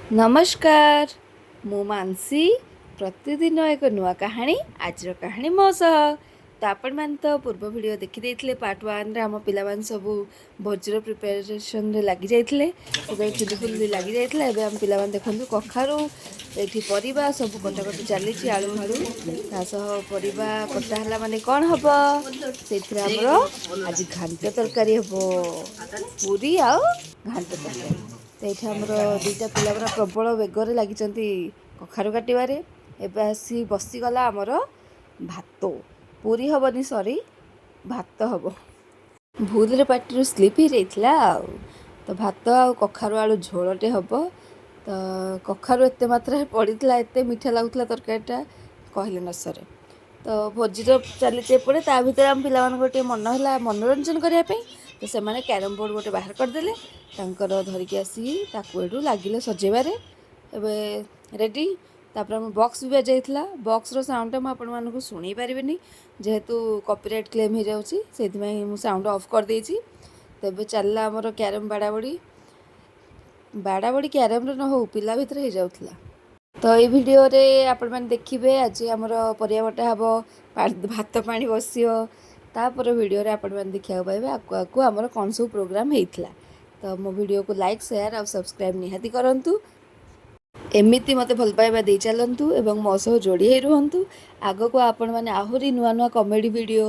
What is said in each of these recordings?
ନମସ୍କାର, ମୁଁ ମାନସୀ। ପ୍ରତିଦିନ ଏକ ନୂଆ କାହାଣୀ, ଆଜିର କାହାଣୀ ମୋ ସହ। ତ ଆପଣମାନେ ତ ପୂର୍ବ ଭିଡ଼ିଓ ଦେଖିଦେଇଥିଲେ। ପାର୍ଟ ୱାନ୍ରେ ଆମ ପିଲାମାନେ ସବୁ ଭୋଜିର ପ୍ରିପାରେସନ୍ରେ ଲାଗିଯାଇଥିଲେ। ସେତେବେଳେ ଚୁଲି ଫୁଲି ଲାଗିଯାଇଥିଲା। ଏବେ ଆମ ପିଲାମାନେ ଦେଖନ୍ତୁ, କଖାରୁ, ଏଇଠି ପରିବା ସବୁ କଟାକଟି ଚାଲିଛି, ଆଳୁ ଫାଳୁ। ତା ସହ ପରିବା କଟା ହେଲା ମାନେ କ'ଣ ହେବ? ସେଇଥିରେ ଆମର ଆଜି ଘାଣ୍ଟ ତରକାରୀ ହେବ, ପୁରୀ ଆଉ ଘାଣ୍ଟ ତରକାରୀ। ତ ଏଇଠି ଆମର ଦୁଇଟା ପିଲା ପୁରା ପ୍ରବଳ ବେଗରେ ଲାଗିଛନ୍ତି କଖାରୁ କାଟିବାରେ। ଏବେ ଆସି ବସିଗଲା ଆମର ଭାତ। ପୁରୀ ହେବନି, ସରି, ଭାତ ହେବ। ଭୁଲରେ ପାଟିରୁ ସ୍ଲିପ୍ ହେଇଯାଇଥିଲା। ଆଉ ତ ଭାତ ଆଉ କଖାରୁ ଆଳୁ ଝୋଳଟେ ହେବ। ତ କଖାରୁ ଏତେ ମାତ୍ରାରେ ପଡ଼ିଥିଲା, ଏତେ ମିଠା ଲାଗୁଥିଲା ତରକାରୀଟା, କହିଲେ ନ ସରେ। ତ ଭୋଜିର ଚାଲିଛି ଏପଟେ। ତା ଭିତରେ ଆମ ପିଲାମାନଙ୍କର ଟିକେ ମନ ହେଲା ମନୋରଞ୍ଜନ କରିବା ପାଇଁ। ତ ସେମାନେ କ୍ୟାରମ୍ ବୋର୍ଡ଼ ଗୋଟେ ବାହାର କରିଦେଲେ ତାଙ୍କର, ଧରିକି ଆସିକି ତାକୁ ଏଠୁ ଲାଗିଲେ ସଜେଇବାରେ। ଏବେ ରେଡ଼ି। ତାପରେ ଆମ ବକ୍ସ ବି ବାଜାଇଥିଲା। ବକ୍ସର ସାଉଣ୍ଡଟା ମୁଁ ଆପଣମାନଙ୍କୁ ଶୁଣେଇ ପାରିବିନି, ଯେହେତୁ କପିରାଇଟ୍ କ୍ଲେମ୍ ହେଇଯାଉଛି। ସେଇଥିପାଇଁ ମୁଁ ସାଉଣ୍ଡ ଅଫ୍ କରିଦେଇଛି। ତ ଏବେ ଚାଲିଲା ଆମର କ୍ୟାରମ୍ ବାଡ଼ାବଡ଼ି। ବାଡ଼ାବଡ଼ି କ୍ୟାରମ୍ରେ ନ ହଉ, ପିଲା ଭିତରେ ହେଇଯାଉଥିଲା। ତ ଏଇ ଭିଡ଼ିଓରେ ଆପଣମାନେ ଦେଖିବେ, ଆଜି ଆମର ପରିବା ବଟା ହେବ, ଭାତ ପାଣି ବସିବ। ତାପରେ ଭିଡ଼ିଓରେ ଆପଣମାନେ ଦେଖିବାକୁ ପାଇବେ ଆଗକୁ ଆଗକୁ ଆମର କ'ଣ ସବୁ ପ୍ରୋଗ୍ରାମ୍ ହେଇଥିଲା। ତ ମୋ ଭିଡ଼ିଓକୁ ଲାଇକ୍, ସେୟାର ଆଉ ସବସ୍କ୍ରାଇବ୍ ନିହାତି କରନ୍ତୁ। ଏମିତି ମୋତେ ଭଲ ପାଇବା ଦେଇ ଚାଲନ୍ତୁ ଏବଂ ମୋ ସହ ଯୋଡ଼ି ହେଇ ରୁହନ୍ତୁ। ଆଗକୁ ଆପଣମାନେ ଆହୁରି ନୂଆ ନୂଆ comedy video,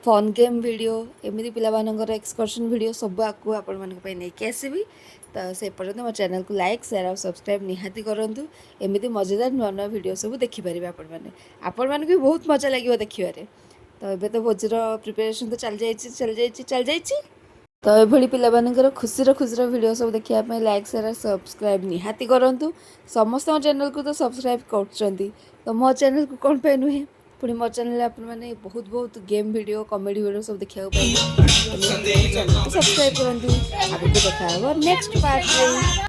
fun game video, ଏମିତି ପିଲାମାନଙ୍କର ଏକ୍ସକର୍ସନ୍ ଭିଡ଼ିଓ ସବୁ ଆଗକୁ ଆପଣମାନଙ୍କ ପାଇଁ ନେଇକି ଆସିବି। ତ ସେ ପର୍ଯ୍ୟନ୍ତ ମୋ ଚ୍ୟାନେଲକୁ ଲାଇକ୍, ସେୟାର ଆଉ ସବସ୍କ୍ରାଇବ୍ ନିହାତି କରନ୍ତୁ। ଏମିତି ମଜାଦାର ନୂଆ ନୂଆ ଭିଡ଼ିଓ ସବୁ ଦେଖିପାରିବେ ଆପଣମାନେ। ଆପଣମାନଙ୍କୁ ବି ବହୁତ ମଜା ଲାଗିବ ଦେଖିବାରେ। ତ ଏବେ ତ ଭୋଜିର ପ୍ରିପାରେସନ୍ ତ ଚାଲିଯାଇଛି, ଚାଲିଯାଇଛି, ଚାଲିଯାଇଛି। ତ ଏଭଳି ପିଲାମାନଙ୍କର ଖୁସିର ଖୁସିର ଭିଡ଼ିଓ ସବୁ ଦେଖିବା ପାଇଁ ଲାଇକ୍, ସେୟାର, ସବସ୍କ୍ରାଇବ୍ ନିହାତି କରନ୍ତୁ। ସମସ୍ତଙ୍କ ଚ୍ୟାନେଲକୁ ତ ସବସ୍କ୍ରାଇବ୍ କରୁଛନ୍ତି, ତ ମୋ ଚ୍ୟାନେଲକୁ କ'ଣ ପାଇଁ ନୁହେଁ? ପୁଣି ମୋ ଚ୍ୟାନେଲରେ ଆପଣମାନେ ବହୁତ ବହୁତ ଗେମ୍ ଭିଡ଼ିଓ, କମେଡ଼ି ଭିଡ଼ିଓ ସବୁ ଦେଖିବାକୁ ପାଇବେ। ତ ନିହାତି ମୋ ଚ୍ୟାନେଲକୁ ସବସ୍କ୍ରାଇବ୍ କରନ୍ତୁ। ଆଗକୁ ଦେଖା ହେବ ନେକ୍ସଟ ପାର୍ଟରେ।